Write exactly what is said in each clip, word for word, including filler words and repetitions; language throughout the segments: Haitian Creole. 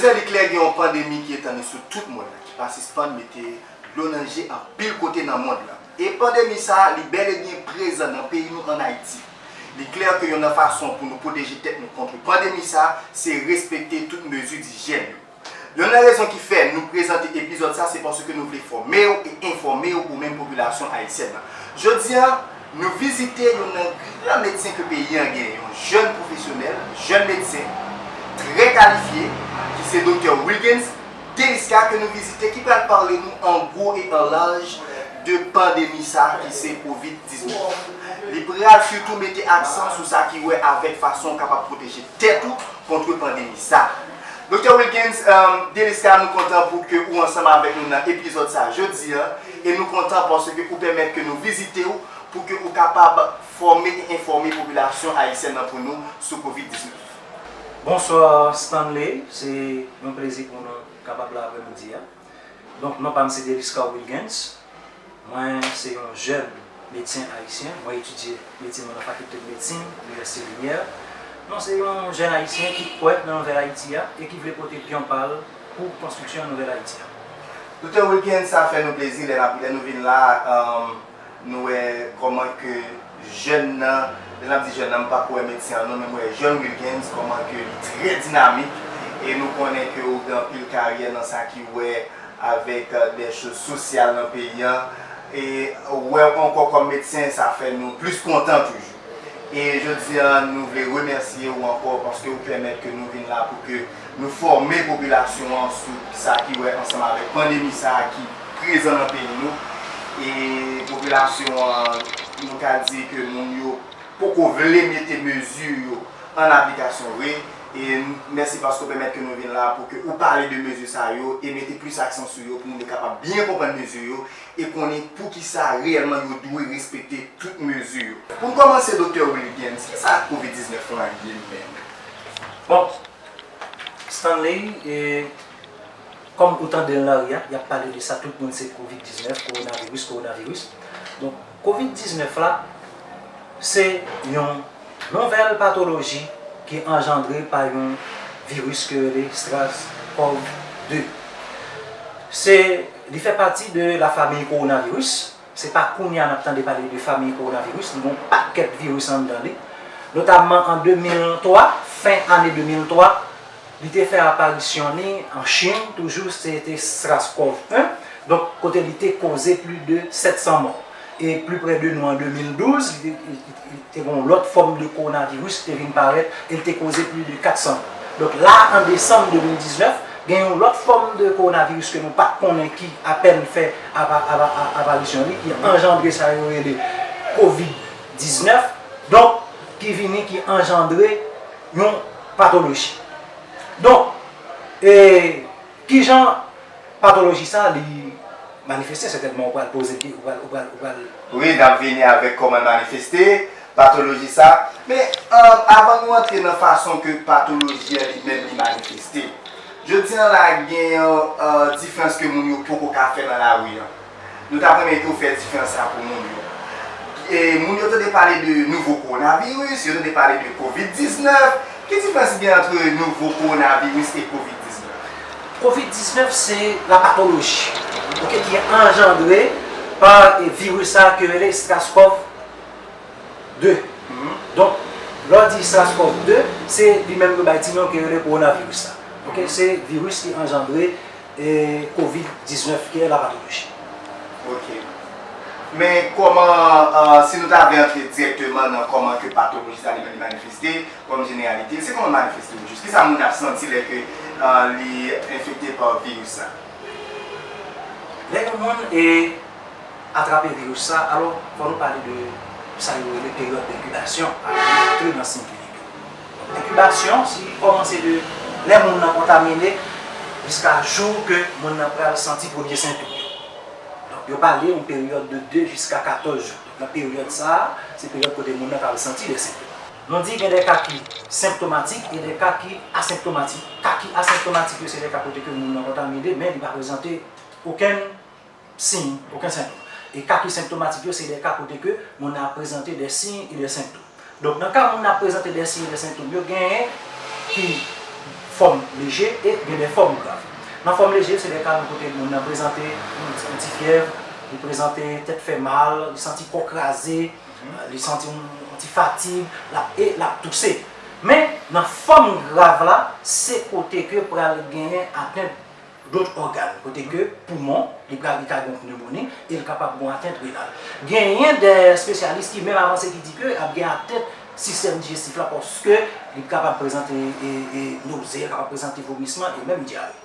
Li klè gen yon pandemi ki etandi sou tout mond lan, ki pa sispann mete dlo nan je anpil kote nan mond lan. E pandemi sa a, li bèl e byen prezan nan peyi nou ann Ayiti. Li klè ke yonn nan fason pou nou pwoteje tèt nou kont pandemi sa a, se respekte tout mezi dijyèn yo. Yonn nan rezon ki fè nou prezante epizòd sa, se paske nou vle fòme w e enfòme w ou menm popilasyon ayisyèn nan. Jodi a, nou vizite yonn nan gran medsen ke peyi an genyen, yon jèn pwofesyonèl, jèn medsen, trè kalifye, ki se Doktè Wilgens Delisca ke nou vizite, ki pral pale nou an gwo e an laj de pandemi sa ki se kovid diznèf. Li pral sitou mete aksan sou sa ki wè avèk fason w kapab pwoteje tèt ou kont pandemi sa. Doktè Wilgens, um, Delisca, nou kontan pou ke ou ansanm avèk nou nan epizòd sa jodi a, e nou kontan paske ou pèmèt ke nou vizite w pou ke ou kapab fòme e enfòme popilasyon ayisyèn nan pou nou sou kovid diznèf. Bonswa Stanley, se yon plezi pou nou kapab la aprèmidi a. Donk, non pa m se Delisca Wilgens. Mwen se yon jèn medsen ayisyen. Mwen etidye medsin nan Fakilte de Medsin, Inivèsite Limyè. Mwen se yon jèn ayisyen ki kwè nan nouvèl Ayiti a e ki vle pote pyon pa l pou konstriksyon nouvèl Ayiti a. Doktè Wilgens, sa fè nou plezi lè n ap, lè nou vin la, um, nou wè kòman ke jèn nan, lè n ap di jèn nan, m pa ko wè medsen an non, men m wè jèn Wilgens, kòman ke li trè dinamik, e nou konnen ke ou gen anpil karyè nan sa ki wè avèk, euh, de choz sosyal nan peyi an. E wè w ankò kòm medsen, sa fè nou plis kontan toujou. E jodi a, nou vle remèsye w ankò paske ou pèmèt ke nou vin la pou ke nou fòme popilasyon an sou sa ki wè ansanm avèk pandemi sa a ki prezan nan peyi nou. E popilasyon an, nou ka di ke moun yo poko vle mete mezi yo an aplikasyon vre. E mèsi paske w pèmèt ke nou vin la pou ke ou pale de mezi sa yo e mete plis aksan sou yo pou moun yo kapab byen konprann mezi yo e konnen poukisa reyèlman yo dwe respekte tout mezi yo. Pou n kòmanse, Doktè Wilgens, kisa kovid diznèf lan ye menm? Bon, Stanley, e, kòm ou tande l nan lari a, y ap pale de sa, tout moun se kovid diznèf, kowonaviris, kowonaviris. Donk, kovid diznèf la, se yon nouvèl patoloji ki anjandre pa yon viris ki rele SRAS-CoV de. Se, li fè pati de la famiy kowonaviris. Se pa kounye a n ap tande pale de famiy kowonaviris, li gen yon pakèt viris anndan li, notamman an de mil twa, fen ane de mil twa, li te fè aparisyon li an Chin, toujou se te SRAS-CoV en, donk kote li te koze plis de sèt san mò. E pli pre de nou an de mil douz, li te, li, li, li te gen yon lòt fòm de kowonaviris ki te vin parèt e li te koze plis de kat san mò. Donk la, an desanm de mil diznèf, gen yon lòt fòm de kowonaviris ke nou pa t konnen ki apèn fè apa-, apa-, a-, aparisyon li, ki anjandre sa yo rele kovid diznèf, donk, ki vini, ki anjandre yon patoloji. Donk, e, kijan patoloji sa, li manifeste, sètènman, ou pral poze, ou pral, ou pral, ou pral. Wi, n ap vini avèk kòman l manifeste, patoloji sa. Men, euh, avan nou antre nan fason ke patoloji an li menm li manifeste, jodi an la, gen yon, euh, diferans ke moun yo poko ka fè nan lari an. Nou t ap renmen ke w fè diferans sa pou moun yo. E moun yo tande pale de nouvo kowonaviris, yo tande pale de kovid diznèf. Ki diferans ki gen ant nouvo kowonaviris e kovid diznèf? Kovid diznèf se la patoloji, oke, ki anjandre pa, e, viris sa ke rele SRAS-CoV de. Mhm. Donk, lè w di SRAS-CoV de, se li menm yo bay ti non ke rele kowonaviris la. Oke, mhm, se viris ki anjandre, e, kovid diznèf ki la patoloji. Oke. Men kòman, euh, si nou ta vle antre dirèkteman nan kòman ke patoloji sa li menm li manifeste, kòm jeneralite, se kòman l manifeste ojis? Kisa moun ap santi lè ke, euh, li enfekte pa viris sa? Lè yon moun, e, atrape viris sa, alò, fò nou pale de sa yo rele peryòd denkibasyon, avan nou antre nan siy klinik yo. Denkibasyon, si kòmanse de lè moun nan kontamine jiska jou ke moun nan pral santi premye sentòm yo. Donk, yo pale yon peryòd de de jiska katòz jou. Donk, nan peryòd sa a, se peryòd kote moun nan pral santi de sentòm. Nou di gen de ka ki senptomatik e de ka ki asenptomatik. Ka ki asenptomatik yo, se de ka kote ke moun nan kontamine, men li pa prezante okenn siy, okenn sentòm. E ka ki senptomatik yo, se de ka kote ke moun nan ap prezante de siy e de sentòm. Donk, nan ka moun nan ap prezante de siy e de sentòm, yo genyen ki fòm leje e gen de fòm grav. Nan fòm leje, se de ka nou kote moun nan prezante yon ti, yon ti fyèv, li prezante tèt fè mal, li santi kò kraze, li santi yon, yon ti fatig, l ap, e l ap touse. Men, nan fòm grav la, se kote ke pral genyen atent dòt ògàn, kote ke poumon, li pral, li ka gen yon pnewmoni, e l kapab gen yon atent renal. Genyen de espesyalis ki menm avanse ki di ke ap gen atent sistèm dijestif la, paske li kapab prezante, e, e, noze, li kapab prezante vomisman e menm dyare.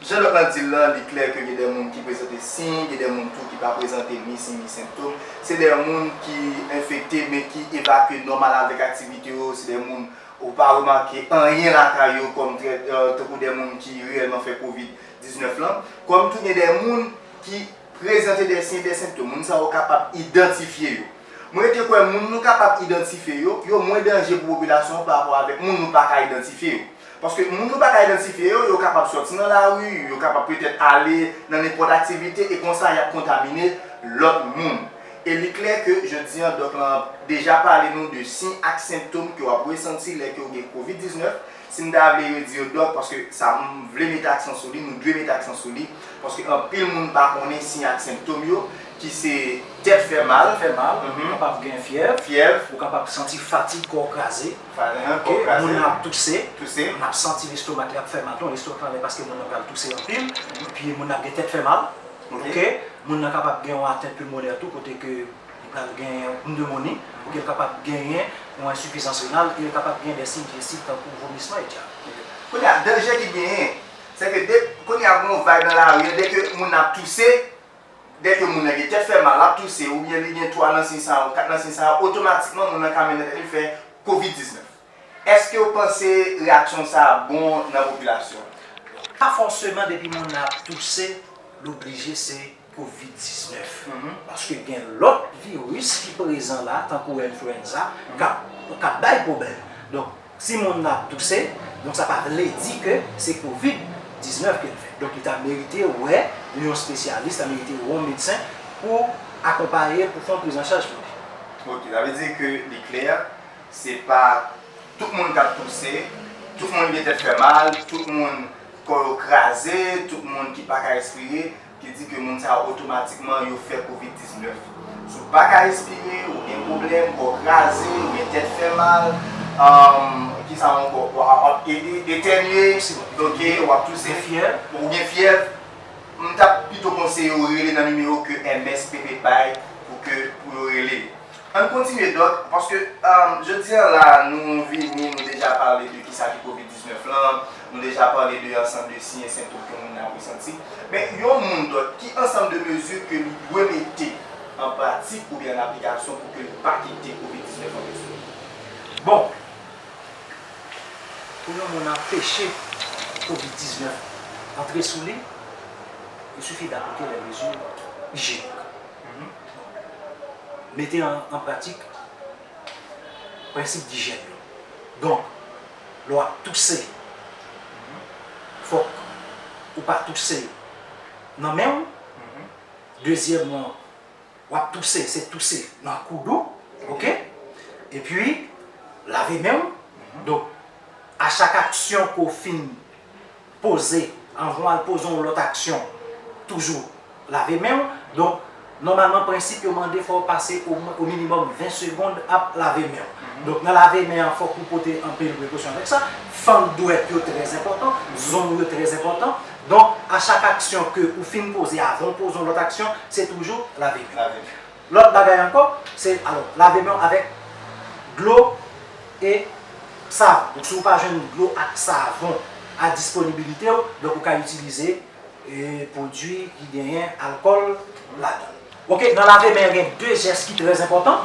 Jan dòk lan di l lan, li klè ke gen de moun ki prezante siy, gen de moun tou ki pa prezante ni siy ni senptòm. Se de moun ki enfekte, men ki evakye nòmal avèk aktivite yo. Se de moun ou pa remake anyen lakay yo kòm trè-, euh, tankou de moun ki reyèlman fè kovid diznèf lan. Kòm tou gen de moun ki prezante de siy, de senptòm. Moun sa yo kapab idantifye yo. Mwen rete kwè moun nou kapab idantifye yo, yo mwen danje pou popilasyon an pa rapò avèk moun nou pa ka idantifye yo. Paske moun nou pa ka idantifye yo, yo kapab sòti nan lari, yo kapab petèt ale nan nenpòt aktivite, e konsa y ap kontamine lòt moun. E li klè ke jodi an, dòk lan deja pale nou de siy ak senptòm ke w ap resanti lè ke w gen kovid diznèf. Si m ta vle redi yo, dòk, paske sa m vle mete aksan sou li, nou dwe mete aksan sou li, paske anpil moun pa konnen siy ak senptòm yo, ki se tèt fè mal. Fè mal, ou kapab gen fyèv, fyèv, ou kapab santi fatig, kò kraze, fa-, hen, kò kraze, moun nan ap touse, touse, moun ap santi lestomak li ap fè mal tou, lestomak la, paske moun nan pral touse anpil, epi moun nan ap gen tèt fè mal, ok, moun nan kapab gen yon atent pilmonè tou, kote ke li pral gen yon pnewmoni, oubyen li kapab genyen yon ensifizans renal, e li kapab gen de siy dijestif tankou vomisman, etsetera. Kounye a, danje ki genyen, se ke de, kounye a, gen yon vag nan lari a, dèke moun ap touse, dèke moun nan gen tèt fè mal, l ap touse, oubyen li gen twa nan siy sa yo, kat nan siy sa yo, otomatikman moun nan ka mennen tèt li fè kovid diznèf. Èske w panse reyaksyon sa a bon nan popilasyon an? Pa fòseman depi moun nan ap touse, l oblije se kovid diznèf. Paske gen lòt viris ki prezan la, tankou enflwenza, k ap, k ap bay pwoblèm. Donk, si moun nan ap touse, donk sa pa vle di ke se kovid diznèf ke l fè. Donk, li ta merite wè yon espesyalis, ta merite wè yon medsen pou akonpaye, pou fè yon priz an chaj pou li. Ok, sa vle di ke li klè, se pa tout moun k ap touse, tout moun gen tèt fè mal, tout moun kò yo kraze, tout moun ki pa ka respire, ki di ke moun sa yo otomatikman yo fè kovid diznèf. Si w pa ka respire, ou gen pwoblèm, kò w kraze, ou gen tèt fè mal, um, kisa ankò, w ap, w ap e-, e-, etènye, ok, w ap touse, ou gen fyèv, m t ap pito konseye yo rele nan nimewo ke M S P P bay pou ke, pou yo rele. Ann kontinye, Dòk, paske, um, jodi a la, nou vini, nou deja pale de kisa ki kovid diznèf lan, nou deja pale de ansanm de siy e sentòm ke moun nan ap resanti. Men, yon moun, Dòk, ki ansanm de mezi ke li dwe mete an pratik oubyen an aplikasyon pou ke li pa kite kovid diznèf antre sou li? Bon, pou yon moun anpeche kovid diznèf antre sou li, il suffit d'appliquer les mesures hygiéniques. Mete an, an pratik prensip dijyèn yo. Donk, lè w ap touse, fòk ou pa touse nan men w. Dezyèmman, w ap touse, se touse nan koud ou, ok? Epi, lave men w. Donk, a chak aksyon ke w fin poze, anvan w al poze yon lòt aksyon, toujou lave men w. Donk, nòmalman, prensip yo mande fò w pase o, o minimòm ven segonn ap lave men w. Donk, nan lave men an, fòk ou pote anpil prekosyon avèk sa. Fann dwèt yo trè enpòtan, zong yo trè enpòtan. Donk, a chak aksyon ke ou fin poze, avan w poze yon lòt aksyon, se toujou lave men w. Lòt bagay ankò, se, alò, lave men w avèk dlo e savon. Donk, si w pa jwenn dlo ak savon a disponibilite w, donk, ou ka itilize, e, pwodui ki genyen alkòl ladan l. Ok, nan lave men an, gen de jès ki trè enpòtan.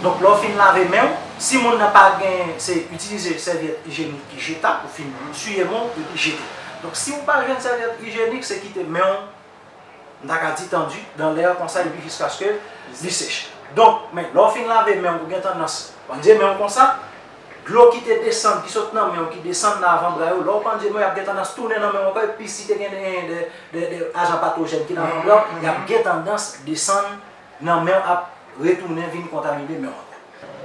Donk, lè w fin lave men w, si moun nan pa gen, se itilize sèvyèt ijyenik ki jetab, ou fin siye men w, epi jete. Donk, si w pa jwenn sèvyèt ijyenik, se kite men w, m ta ka di tandi, dan lè konsa, epi jiskaske li sèch. Donk, men, lè w fin lave men w, ou gen tandans pandye men w konsa, dlo ki te desann, ki sot nan men w, ki desann nan avanbra yo, lè w pandye men w, y ap gen tandans tounen nan men w ankò, epi si te gen de, de, de, de ajan patojèn ki nan avanbra w, y ap gen tandans desann nan men w, ap retounen vin kontamine men w ankò.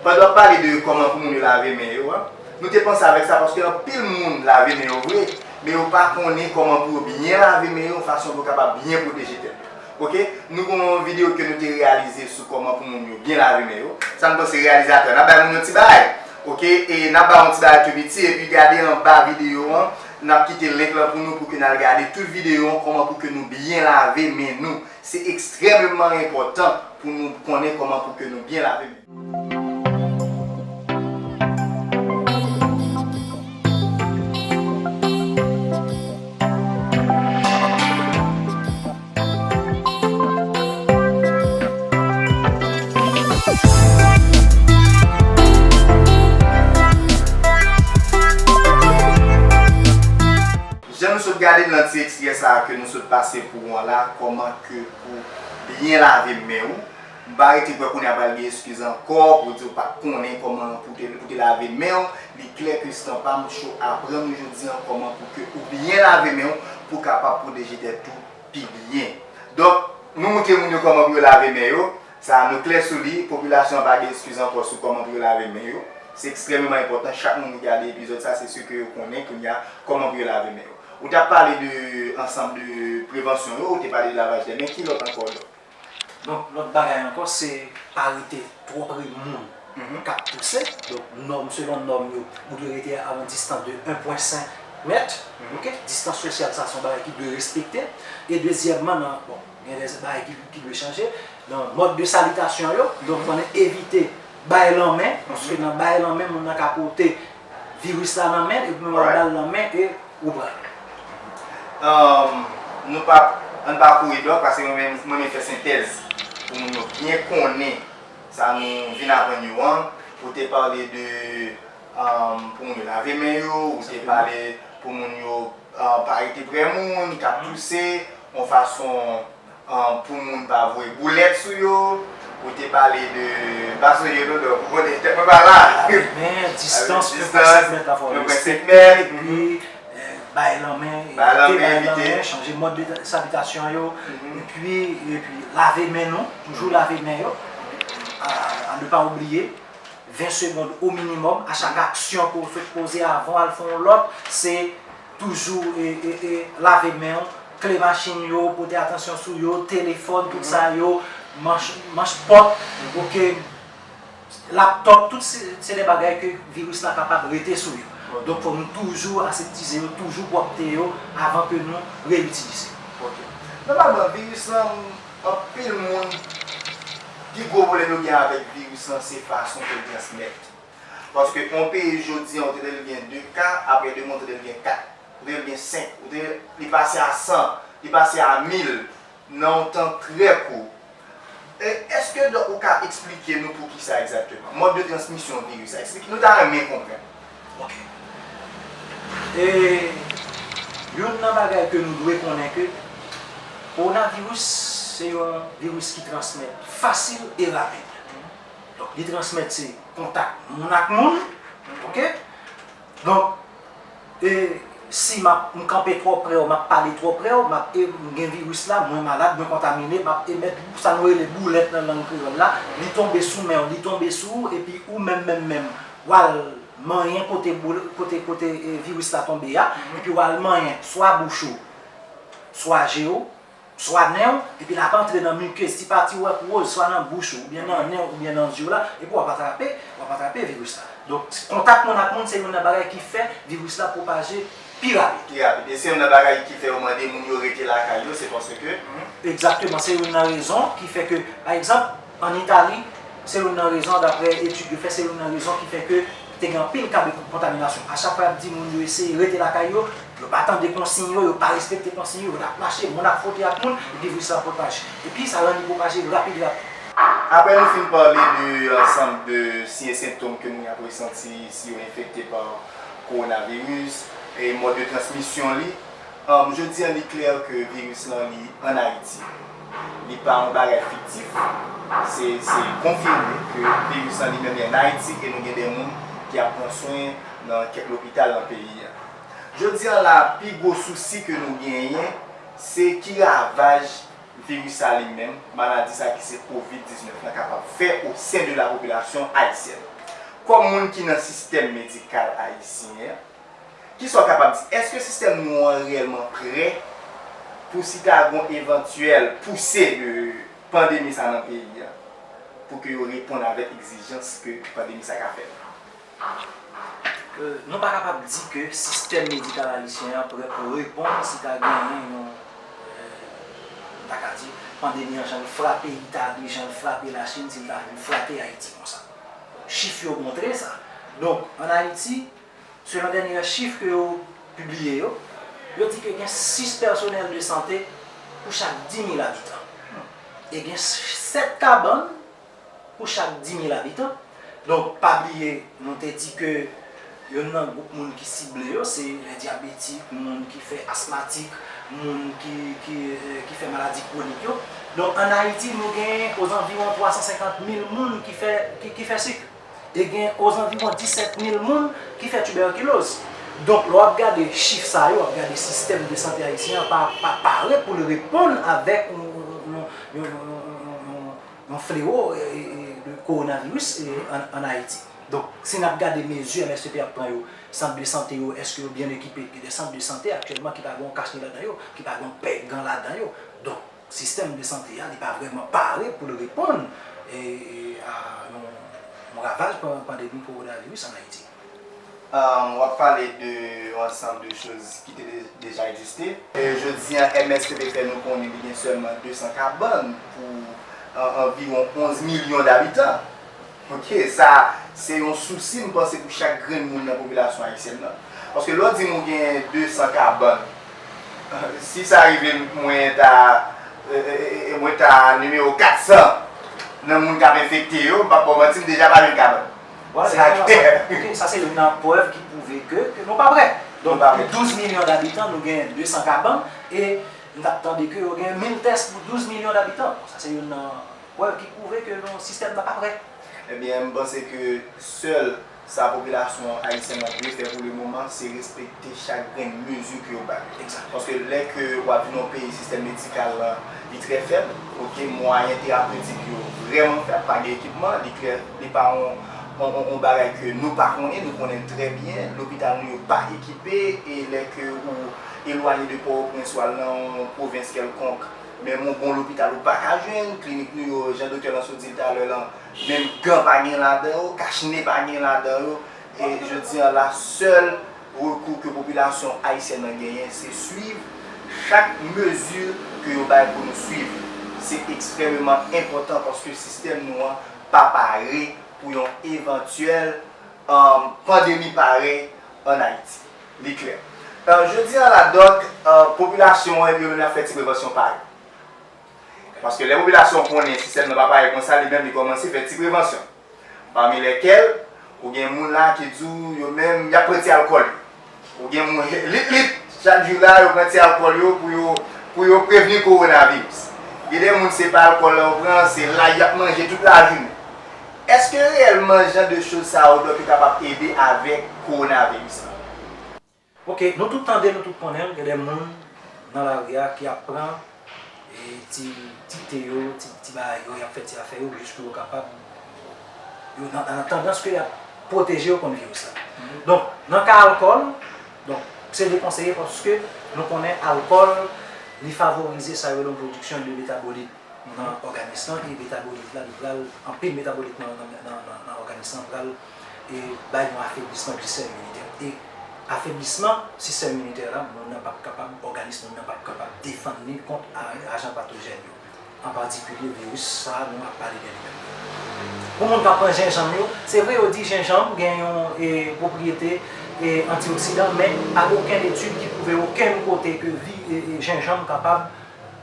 Pandan w ap pale de kòman pou moun yo lave men yo a, Nou te panse avèk sa paske anpil moun lave men yo vre, men yo pa konnen kòman pou yo byen lave men yo, fason pou yo kapab byen pwoteje tèt yo. Oke? Nou gen yon videyo ke nou te reyalize sou kòman pou moun yo byen lave men yo. Sa n panse reyalizatè, n ap bay moun yon ti bagay. Oke? E n ap bay yon ti bagay tou piti, epi gade anba videyo an, n ap kite link lan pou nou pou ke n al gade tout videyo an, kòman pou ke nou byen lave men nou. Se ekstrèmeman enpòtan pou nou konnen kòman pou ke nou byen lave men nou. Jan nou sot gade nan ti ekstrè sa a ke nou sot pase pou ou an la, kòman ke pou byen lave men ou. M pa rete kwè kounye a pral gen eskiz ankò pou di w pa t konnen kòman pou te, pou te lave men w. Li klè ke Stanpam Show aprann ou jodi an kòman pou ke ou byen lave men w pou kapab pwoteje tèt ou pi byen. Donk, nou montre moun yo kòman pou yo lave men yo. Sa, nou klè sou li. Popilasyon an pa gen eskiz ankò sou kòman pou yo lave men yo. Se ekstrèmeman enpòtan. Chak moun ki gade epizòd sa, se si ke yo konnen kounye a kòman pou yo lave men yo. Ou t ap pale de ansanm de prevansyon yo, ou te pale de lavaj de men, ki lòt ankò, Dòk? Donk, lòt bagay ankò, se pa rete twò pre moun k ap touse. Donk, nòm, selon nòm yo, ou dwe rete a yon distans de en pwen senk mèt. Oke? Distans sosyal, sa se yon bagay ki dwe respekte. E dezyèmman, nan, bon, gen de bagay ki, ki dwe chanje. Nan mòd de salitasyon yo, donk, fò n evite bay lanmen, paske nan bay lanmen, moun nan ka pote viris la nan men, epi menm w ap ba l lanmen, e ou pran. Ahn, nou p ap, ann pa kouri dòk, paske mwen menm, mwen menm fè sentèz pou moun yo byen konnen sa nou vin aprann yo an. Ou te pale de, ahn, pou moun yo lave men yo, ou te pale pou moun yo, ahn, pa rete prè moun k ap touse, yon fason, ahn, pou moun pa voye boulèt sou yo. Ou te pale de, m pa sonje non, donk, ou konnen, tèt mwen pa la. Men, distans, un point cinq mèt la, fò respekte, epi, eh, bay lanmen, evite bay lanmen, chanje mòd de salitasyon yo, epi, epi lave men nou, toujou lave men yo, à, à ne pas oublier, ven segonn o minimòm, a chak aksyon ke w sot poze avan w al fè yon lòt, se toujou, e, e, e, lave men w, kle machin yo, pote atansyon sou yo, telefòn, tout sa yo, manch, manch pòt, oke, laptòp, tout se, se de bagay ke viris la kapab rete sou yo. Donk, fò nou toujou aseptize yo, toujou pwòpte yo avan ke nou reyitilize. Oke. Nòmalman, viris lan, anpil moun, pi gwo pwoblèm yo gen avèk viris lan, se fason ke l transmèt. Paske yon peyi jodi an, ou tande l gen de ka, apre demen, ou tande l gen kat, ou tande l gen senk, ou tande li pase a san, li pase a mil nan yon tan trè kou. E, èske, Dòk, ou ka eksplike nou poukisa egzakteman? Mòd de transmisyon viris la, eksplike, nou ta renmen konprann. Oke. E, youn nan bagay ke nou dwe konnen ke kowonaviris se yon viris ki transmèt fasil e rapid. Donk, li transmèt se kontak moun ak moun, oke? Donk, e, si m ap, m kanpe twò prè w, m ap pale twò prè w, m ap, e, m gen viris la, mwen malad, mwen kontamine, m ap emèt sa nou rele boulèt nan lang kreyòl la, li tonbe sou men w, li tonbe sou ou, epi ou menm, menm, menm, w al manyen kote boul, kote, kote, e, viris la tonbe a, epi w al manyen swa bouch ou, swa je w, swa nen w, epi l ap antre nan mikez, ti pati wòt woz, swa nan bouch ou, oubyen nan nen w, oubyen nan zye w la, epi w ap atrape, w ap atrape viris la. Donk, kontak moun ak moun se youn nan bagay ki fè viris la pwopaje pi rapid. Pi rapid. E se youn nan bagay ki fè yo mande moun yo rete lakay yo, se paske. Egzakteman, se youn nan rezon ki fè ke, pa egzanp, ann Itali, se youn nan rezon, daprè etid yo fè, se youn nan rezon ki fè ke te gen anpil ka de kontaminasyon. A chak fwa y ap di moun yo eseye rete lakay yo, yo pa tande konsiy yo, yo pa respekte konsiy yo, yo t ap mache, moun ap fwote ak moun, epi viris la pwopaje. Epi sa rann li pwopaje rapid, rapid. Apre nou fin pale de ansanm de siy e sentòm ke moun yo ap resanti si yo enfekte pa kowonaviris, e mòd de transmisyon li, Ahn, jodi a, li klè ke viris lan, li ann Ayiti. Li pa yon bagay fiktif. Se, se konfime ke viris lan, li menm, li ann Ayiti e nou gen de moun ki ap pran swen nan kèk lopital nan peyi a. Jodi a la, pi gwo sousi ke nou genyen, se ki ravaj viris sa li menm, maladi sa ki se kovid diznèf lan, kapab fè o sen de la popilasyon ayisyèn. Kòm moun ki nan sistèm medikal ayisyen an, kisa w kapab di? Èske sistèm nou an reyèlman prè pou si ta gon evantyèl pouse de pandemi sa nan peyi a, pou ke yo reponn avèk egzijans ke pandemi sa ka fè? Nou pa kapab di ke sistèm medikal ayisyen an prè pou reponn si ta genyen yon, ta ka di, pandemi an jan l frape Itali, jan l frape Lachin, si l ta vin frape Ayiti konsa. Chif yo montre sa. Donk, ann Ayiti, selon dènye chif ke yo pibliye yo, yo di ke gen sis pèsonèl de sante pou chak dis mil abitan. E gen sèt kabann pou chak dis mil abitan. Donk, pa bliye, nou te di ke youn nan gwoup moun ki sible yo, se lè dyabetik, moun ki fè asmatik, moun ki, ki, ki fè maladi kwonik yo. Donk, ann Ayiti, nou gen ozanviwon twa san senkant mil moun ki fè, ki, ki fè sik. E gen ozanviwon disèt mil moun ki fè tibèkiloz. Donk, lè w ap gade chif sa yo, w ap gade sistèm de sante ayisyen an pa, pa pare pou l reponn avèk yon, yon, yon, yon, yon, yon, yon, yon flewo e, e, e, de kowonaviris e, ann, ann Ayiti. Donk, si n ap gade mezi M S T P ap pran yo, sant de sante yo, èske yo byen ekipe? Gen de sant de sante aktyèlman ki pa gen yon kach ne ladan yo, ki pa gen yon pè gan ladan yo. Donk, sistèm de sante a, li pa vrèman pare pou l reponn e, e, a yon, yon ravaj pan, pandemi kowonaviris ann Ayiti. Um, w ap pale de yon ansanm de choz ki te de- deja egziste. E jodi a, M S T P fè nou konnen li gen sèlman de san kabann pou an- anviwon onz milyon dabitan. Ok, sa se yon sousi m panse pou chak grenn moun nan popilasyon ayisyèn nan. Paske lè w di m ou gen de san kabann, si sa rive mwen ta, e, e, e, mwen ta nimewo kat san nan moun k ap enfekte yo, m p ap ba w manti, m deja pa jwenn kabann. Voilà, se sa. Ok, sa se youn nan prèv ki pwouve ke, ke nou pa prè. Donk, pou douz milyon dabitan, nou gen de san kabann, e m t ap tande ke yo gen mil tès pou douz milyon dabitan. Sa se youn nan prèv ki pwouve ke nou, sistèm nan pa prè. Ebyen, m panse ke sèl sa popilasyon ayisyèn nan dwe fè pou le moman, se respekte chak grenn mezi ke yo bay. Paske lè ke w ap vin yon peyi, sistèm medikal lan, li trè fèb, ok, mwayen terapetik yo vrèman fèb, pa gen ekipman, li trè, li pa yon, yon, yon, yon bagay ke nou pa konnen, nou konnen l trè byen, lopital nou yo pa ekipe, e lè ke ou elwanye de Pòtoprens, ou al nan yon pwovens kèlkonk, menm yon bon lopital ou pa ka jwenn, klinik nou yo, jan doktè lan sot di l talè lan, menm gan pa gen ladan yo, kach ne pa gen ladan yo. E jodi a, la sèl rekou ke popilasyon ayisyèn nan genyen, se swiv chak mezi ke yo bay pou nou swiv. Se ekstrèmeman enpòtan paske sistèm nou an pa pare pou yon evantyèl, um, pandemi parèy ann Ayiti. Li klè. Uh, jodi a la, Dòk, uh, popilasyon an, yo menm, y ap fè ti prevansyon pa yo. Paske lè popilasyon konnen sistèm nan pa pare konsa, li menm li kòmanse fè ti prevansyon. Pami lèkèl, ou gen moun la ki di w yo menm y ap pran ti alkòl yo. Ou gen moun, lit lit, chak jou la, yo pran ti alkòl yo pou yo, pou yo prevni kowonaviris. Gen de moun, se pa alkòl la yo pran, se lay y ap manje tout lajounen. Èske reyèlman jan de choz sa yo, Dòk, yo kapab ede avèk kowonaviris la? Ok, nou tout tande, nou tout konnen l, gen de moun nan lari a ki ap pran e, ti, ti te yo, ti, ti bagay yo, y ap fè ti afè yo jis pou yo kapab, yo nan, nan tandans ke y ap pwoteje yo kont viris la. Donk, nan ka alkòl, donk, se dekonseye paske nou konnen alkòl, li favorize sa yo rele yon pwodiksyon de metabolit nan òganis lan, e metabolit la, li pral, anpil metabolit nan, nan, nan, nan, nan òganis lan pral, e, bay yon afeblisman di sistèm iminitè. E afeblisman sistèm iminitè la, moun nan p ap kapab, òganis moun nan p ap kapab defann li kont a, ajan patojèn yo. An patikilye, viris sa a nou ap pale de li menm. Pou moun k ap pran jenjanm yo, se vre yo di jenjanm gen yon, e, pwopriyete, e, antioksidan, men pa gen okenn etid ki pwouve okenn kote ke vi, e, e, jenjanm kapab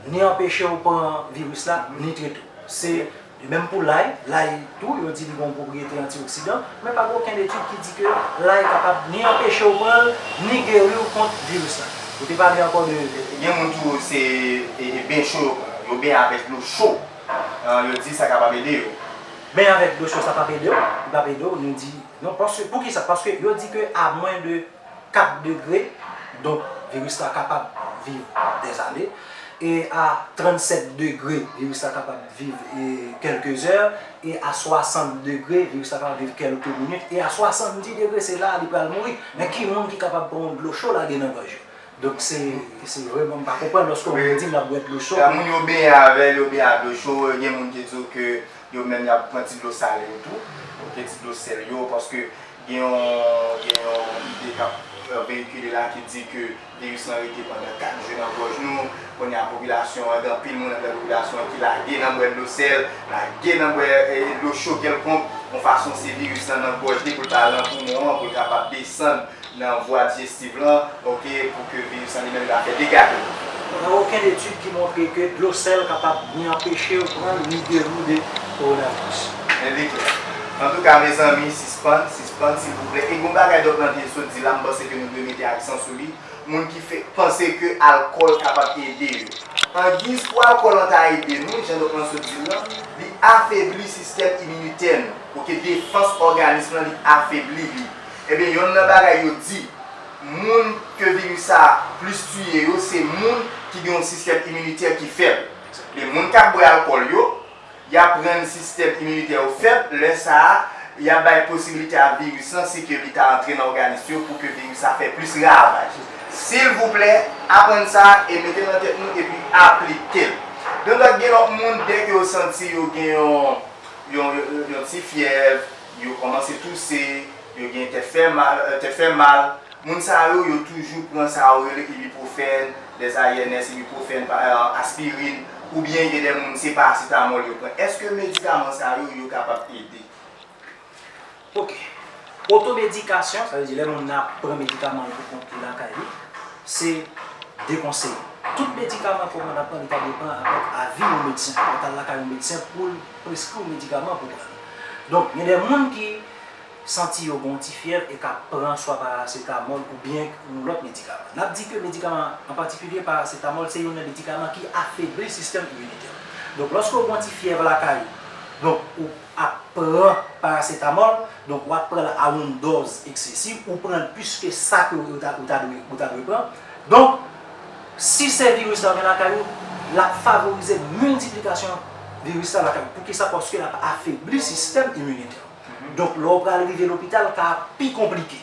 ni anpeche w pran viris la, ni trete w. Se, e menm pou lay, lay tou, yo di li gen yon pwopriyete antioksidan, men pa gen okenn etid ki di ke lay kapab ni anpeche w pran l, ni geri w kont viris la. Ou te pale ankò de. Gen moun tou, se, e, e, ben cho yo pran. Yo benyen avèk dlo cho. Ah, yo di sa kapab ede yo. Benyen avèk dlo cho, sa p ap ede w? Li p ap ede w, nou di non. Paske, poukisa? Paske yo di ke a mwen de kat degre, donk, viris la kapab viv dèzane. E a trannsèt degre, viris la kapab viv e kèlke zè, e a swasant degre, viris la kapab viv kèlke minit, e a swasanndis degre, se la li pral mouri. Men ki moun ki kapab pran yon dlo cho lage nan gòj yo? Donk se, se vrèman, m pa konprann lòske yon moun di l ap bwè dlo cho. Lè moun yo benyen avè l, yo benyen ak dlo cho, gen moun ki di w ke yo menm y ap pran ti dlo sale yo tou, oubyen ti dlo sèl yo, paske gen yon, gen yon ide k ap, euh, veyikile la ki di ke viris lan rete pandan kat jou nan gòj nou. Kounye a, popilasyon an, gen anpil moun anndan popilasyon an ki lage nan bwè dlo sèl, lage nan bwè, eh, dlo cho kèlkonk, yon fason se viris lan nan gòj li pou l pa al nan poumon an, pou l kapab desann nan vwa dijestiv lan, oke, pou ke viris lan li menm li pa fè dega. Pa gen okenn etid ki montre ke dlo sèl kapab ni anpeche w pran l, ni geri w de kowonaviris. Men li klè. Antouka, mezanmi, sispann, sispann, silvouplè. E gon bagay dòk lan te sot di la, m panse ke nou dwe mete aksan sou li. Moun ki fè, panse ke alkòl kapab ede yo. Angiz pou alkòl lan ta ede nou, jan dòk lan sot di l lan, li afebli sistèm iminitè nou. Oke, defans òganis lan, li afebli li. Ebyen, yonn nan bagay yo di, moun ke viris sa a plis tiye yo, se moun ki gen yon sistèm iminitè ki fèb. Men moun k ap bwè alkòl yo, y ap rann sistèm iminitè yo fèb, lè sa a, y ap bay posibilite a viris lan, si ke li ta antre nan òganis yo, pou ke viris la fè plis ravaj. Silvouplè, aprann sa e mete l nan tèt nou epi aplike l. Donk, gen lòt moun, dèke yo santi yo gen yon, yon, yon, yon ti fyèv, yo kòmanse touse, yo gen tèt fè mal, tèt fè mal, moun sa yo, yo toujou pran sa yo rele ibuprofèn, dèzayènès, ibuprofèn, pa, eh, aspirin, oubyen gen de moun se parasetamòl yo pran. Èske medikaman sa yo, yo kapab ede? Oke. Otomedikasyon, sa vle di lè moun nan ap pran medikaman l pou kont li lakay li, se dekonseye. Tout medikaman ke w konn ap pran, li ka depann avèk avi yon medsen. Ou t al lakay yon medsen pou l preskri w medikaman pou w pran. Donk, gen de moun ki santi yo gen yon ti fyèv e k ap pran swa parasetamòl oubyen yon lòt medikaman. N ap di ke medikaman, an patikilye parasetamòl, se youn nan medikaman ki afebli sistèm iminitè. Donk, lòske w gen yon ti fyèv lakay ou, donk, ou ap pran parasetamòl, donk, w ap pran l a yon dòz eksesiv, ou pran l plis ke sa ke ou ta, ou ta dwe, ou ta dwe pran. Donk, si se viris la ou gen lakay ou, l ap favorize miltiplikasyon viris la lakay ou. Poukisa? Paske l ap afebli sistèm iminitè. Donk, lè w pral rive lopital, ka ap pi konplike.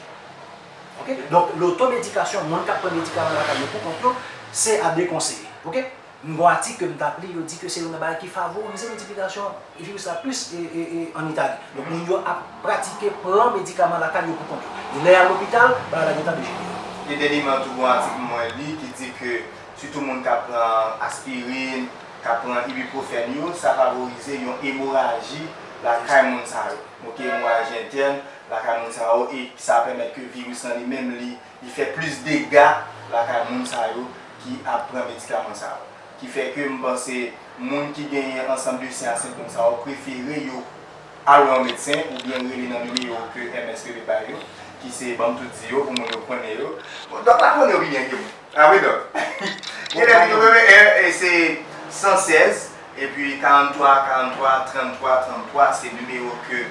Oke? Donk, lotomedikasyon, moun k ap pran medikaman lakay yo pou kont yo, se a dekonseye. Oke? M gon atik ke m t ap li, yo di ke se youn nan bagay ki favorize miltiplikasyon viris la plis e, e, e, ann Itali. Donk, moun yo ap pratike pran medikaman lakay yo pou kont yo. E lè y al lopital, bagay la gentan dejenere. Etèniman tou gon atik mwen li ki di ke sitou moun k ap pran aspirin, k ap pran ibuprofèn yo, sa favorize yon emoraji lakay moun sa yo. Oke, emoraji entèn lakay moun sa yo, e sa pèmèt ke viris lan li menm li, li fè plis dega lakay moun sa yo ki ap pran medikaman sa yo. Ki fè ke m panse moun ki genyen ansanm de siy a sentòm sa yo prefere yo al wè yon medsen oubyen rele nan nimewo ke M S P bay yo, ki se, ban m tou di yo pou moun yo konnen yo. Bon, dòk la konnen yo pi byen ke mwen. A wi, dòk. Gen lè yo rele, e, e se san sèz, epi karannntwa, karannntwa, tranntwa, tranntwa, se nimewo ke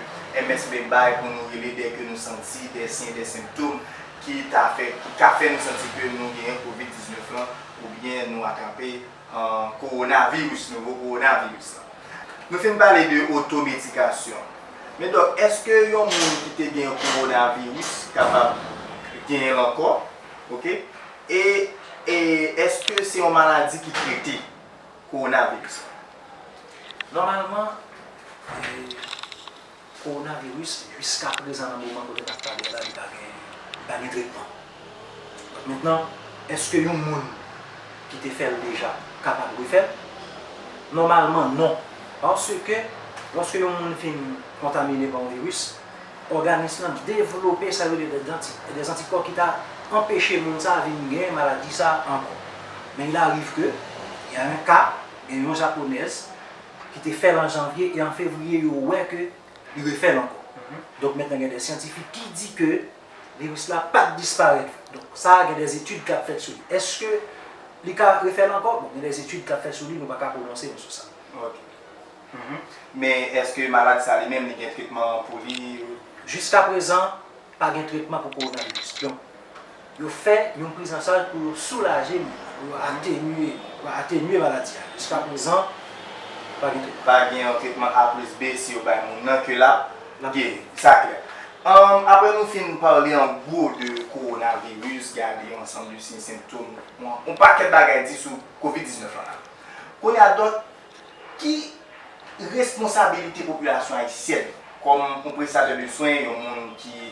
M S P bay pou nou rele dèke nou santi de siy, de sentòm ki ta fè, ki ka fè nou santi ke nou genyen kovid diznèf lan, oubyen nou atrape, eh, kowonaviris, nouvo kowonaviris lan. Nou fin pale de otomedikasyon. Men dòk, èske yon moun ki te gen kowonaviris kapab genyen l ankò? Oke? E, e èske se yon maladi ki trete, kowonaviris lan? Nòmalman, e, kowonaviris, jiska prezan, nan moman kote n ap pale a la, li pa gen, li pa gen tretman. Donk, mentnan, èske yon moun ki te fè l deja kapab refè l? Nòmalman, non. Paske, lòske yon moun fin kontamine pa yon viris, òganis lan devlope sa yo rele des anti-, des antikò ki ta anpeche moun sa a vin gen maladi sa a ankò. Men il arrive que y a un cas, gen yon japonèz ki te fè l an janvye, e an fevriye, yo wè ke li refè l ankò. Donk, mentnan, gen de syantifik ki di ke viris la pa t disparèt. Donk, sa a, gen de etid k ap fèt sou li. Èske li ka refè l ankò? Bon, gen de etid k ap fèt sou li, nou pa ka pwononse nou sou sa. Ok. Men èske maladi sa li menm, li gen tretman pou li? Jiska prezan, pa gen tretman pou kowonaviris. Donk, yo fè yon prizanchaj pou yo soulaje moun nan. Pou atenye, pou atenye maladi a. Jiska prezan, pa gen tretman. Pa gen yon tretman A plis B si yo bay moun nan ke l ap geri. Sa klè. Ann, apre nou fin pale an gwo de kowonaviris, gade yon ansanm de siy, sentòm, yon, yon pakèt bagay di sou kovid diznèf lan la. Kounye a, dòk, ki responsabilite popilasyon ayisyèn kòm yon prestatè de swen, yon moun ki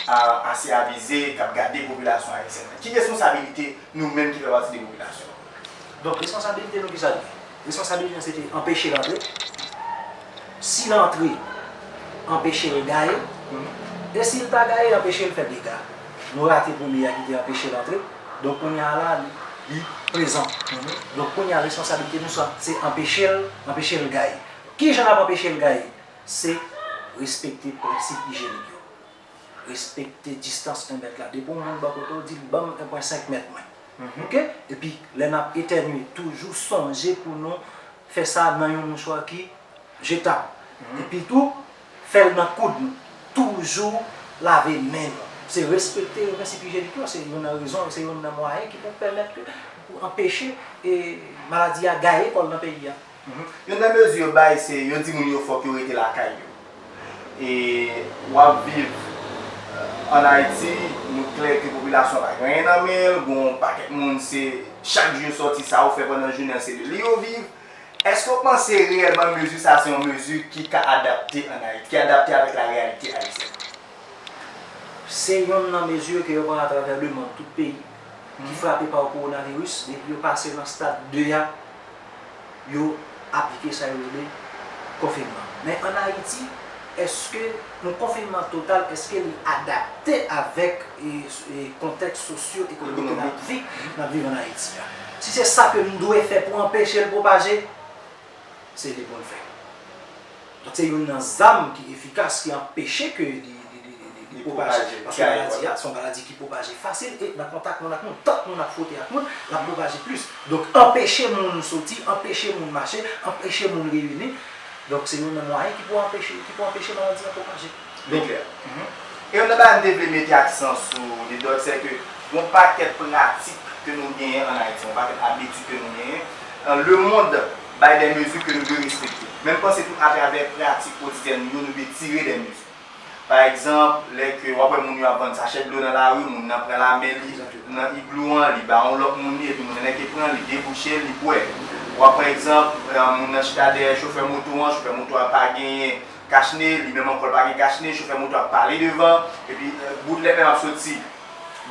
a, ase avize, k ap gade popilasyon ayisyèn lan? Ki responsabilite nou menm ki fè pati de popilasyon an? Donk, responsabilite nou ki sa l ye? Responsabilite nou se te anpeche l antre. Si l antre, anpeche l gaye. E si l pa gaye, anpeche l fè dega. Nou rate premye a ki te anpeche l antre. Donk, kounye a la, li, li prezan. Donk, kounye a, responsabilite nou sa, se anpeche l, anpeche l gaye. Ki jan n ap anpeche l gaye? Se respekte prensip ijyenik yo. Respekte distans yon mèt la. Depi yon moun bò kote w, di l, "Ban m en pwen senk mèt mwen." Oke? Epi, lè n ap etènye, toujou sonje pou nou fè sa nan yon mouchwa ki jetab. Epi tou, fè l nan koud nou. Toujou lave men nou. Se respekte prensip ijyenik yo, se youn nan rezon, se youn nan mwayen ki pou pèmèt ke, pou anpeche, e, maladi a gaye kò l nan peyi a. Youn nan mezi yo bay, se yo di moun yo fòk yo rete lakay yo. E w ap viv, euh, ann Ayiti, nou klè ke popilasyon pa gen anyen nan men l, gon pakèt moun se chak jou yo sòti, sa yo fè pandan jounen an se de li yo viv. Èske w panse reyèlman mezi sa se yon mezi ki ka adapte ann Ayiti, ki adapte avèk la reyalite ayisyèn? Se yonn nan mezi ke yo pran atravè lemonn, tout peyi ki frape pa kowonaviris, depi yo pase nan stad de a, yo aplike sa yo rele konfinman. Men ann Ayiti, èske yon konfinman total, èske li adapte avèk, e, e, kontèks sosyo-ekonomik ke n ap viv, n ap viv ann Ayiti a? Si se sa ke nou dwe fè pou anpeche l pwopaje, se li pou n fè. Donk, se youn nan zam ki efikas, ki anpeche ke li, li, li, li, li, li pwopaje. Paske maladi a, se yon maladi ki pwopaje fasil, e nan kontak moun ak moun, tank moun ap fwote ak moun, l ap pwopaje plis. Donk, anpeche moun soti, anpeche moun mache, anpeche moun reyini. Donk, se youn nan mwayen ki pou anpeche, ki pou anpeche maladi a pwopaje. Li klè. E youn nan bagay m te vle mete aksan sou li, Dòk, se ke gon pakèt pratik ke nou genyen ann Ayiti, yon pakèt abitid ke nou genyen, euh, lemonn bay de mezi ke nou dwe respekte. Men m panse tou atravè pratik kotidyèn nou yo, nou dwe tire de mezi. Pa egzanp, lè ke w ap wè moun yo ap vann sachè dlo nan lari, moun nan pran lamen li nan iglou an, li ba yon lòt moun li, epi moun nan nèke pran, li debouche l, li bwè. W ap wè egzanp, euh, moun nan chita dèyè chofè moto an, chofè moto a pa genyen kachne, li menm ankò l pa gen kachne, chofè moto a pale devan, epi, euh, bout lèt menm ap soti,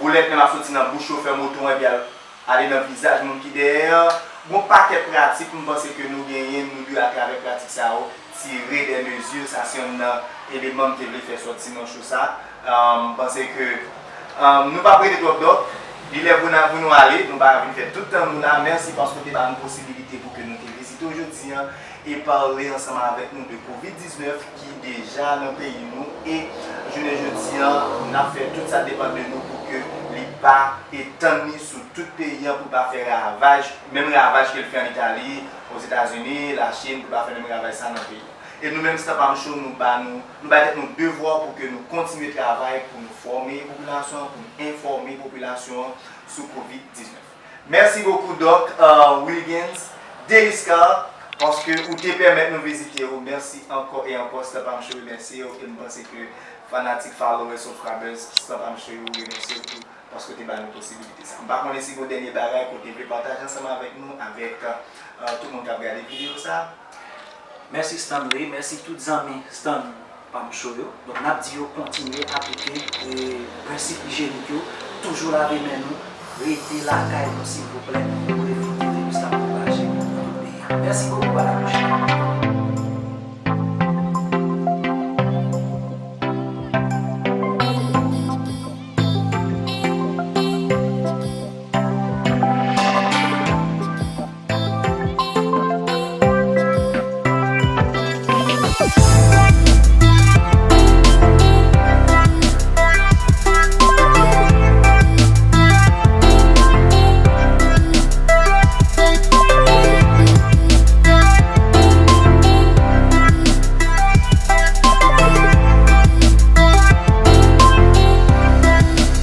bout lèt menm ap soti nan bouch chofè moto an, epi al, ale nan vizaj moun ki dèyè an. Gon pakèt pratik, m panse ke nou genyen, nou dwe atravè pratik sa yo, tire de mezi, sa se yonn nan eleman m te vle fè sòti nan cho sa. Euh, m panse ke, euh, nou p ap rete twòp, Dòk. Li lè pou n, pou nou ale, nou pa vin fè tout tan nou la. Mèsi paske w te ba nou posibilite pou ke nou te vizite w jodi an e pale ansanm avèk nou de kovid diznèf ki deja nan peyi nou. E jounen jodi an, n ap fè tout sa depann de nou pou ke li pa etann li sou tout peyi an, pou l pa fè ravaj, menm ravaj ke l fè ann Itali, Ozetazini, Lachin, pou l pa fè menm ravaj sa nan peyi an. E nou menm, Stan Pam Show, nou ba nou, nou bay tèt nou devwa pou ke nou kontinye travay, pou nou fòme popilasyon an, pou nou enfòme popilasyon an sou kovid diznèf. Mèsi bokou, Dòk, euh, Wilgens Deliscar, paske ou te pèmèt nou vizite w. Mèsi ankò e ankò, Stan Pam Show remèsye w, e m panse ke fanatik, followers, subscribers, Stan Pam Show yo remèsye w tou, paske w te ba nou posibilite sa. M pa konnen si gon dènye bagay ke w te vle pataje ansanm avèk nou, avèk, euh, tout moun k ap gade videyo sa. Mèsi Stanley, mèsi tout zanmi Stan Pam Show yo. Donk, n ap di yo kontinye aplike, e, prensip ijyenik yo, toujou lave men nou, rete lakay nou, silvouplè, pou evite viris la pwopaje nan tout peyi a. Mèsi bokou, a la pwochèn.